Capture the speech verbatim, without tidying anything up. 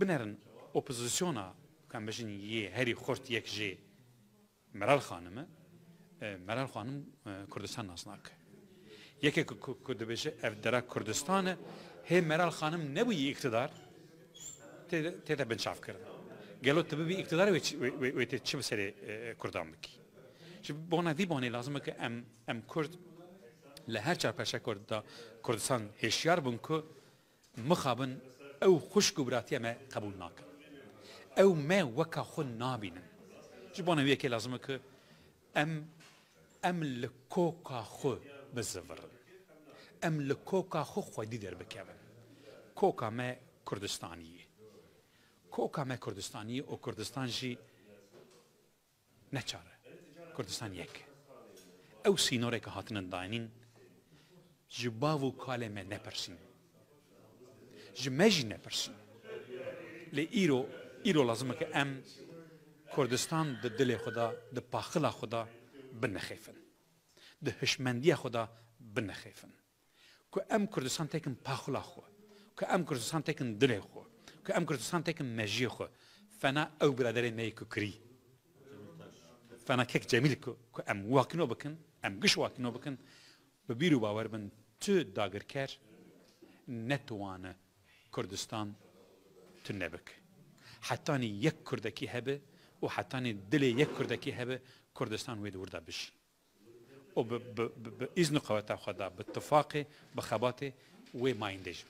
Binerin opozisyona, ku em bijin yê herî xurt yek jê Meral Xanim e, e, Meral Xanim, e, Kurdistan nas nake. Yekê ku, ku, ku dibêje ev dera Kurdistan e, hê Meral Xanim nebûyî îktidar, tê, tê de binçavkirin. Gelo tu bibî îktidar wê çi, wê, wê, wê tê çi bi serê, e, Kurdan bikî? Ji bona vî bonê lazim e ku em, em Kurd li her çar perçe Kurd da Kurdistan hêşyar bin ku mixabin ew xwişk û biratiya me qebûl nakin. Ew me weka xwe nabînin. Ji bona wê yekê lazim e ku em, em li koka xwe bizivirin. Em li koka xwe xwedî derbikevin. Koka me Kurdistanî ye. Koka me Kurdistanî ye û Kurdistan jî ne çar e. Kurdistan yek e. Ew sînoreke hatine dayînîn ji bav û kalê me nepirsîn. Ji me jî nepirsîn. Lê îro, îro lazim e ke em Kurdistan di dilê xwe de, di paxila xwe de binexêfin. Di hişmendiya xwe de binexêfin. Ku em Kurdistan tekin paxula xwe, ku em Kurdistan tekin dilê xwe, ku em Kurdistan tekin mejiyê xwe, fena ew biraderê me yê ku kirî, fena kek Cemîl ku, ku em wakîno bikin, em giş wakîno bikin, bi bîr û bawer bin tu dagirker netwane Kurdistan tune bike. Hetanî yek Kurdekî hebe û hetanî dilê yek Kurdekî hebe, Kurdistan wê di wir de bijî. û bi, bi, bi, bi îzn û qeweta xwe de, bi tifaqê, bi xebatê wê mayîndê jî.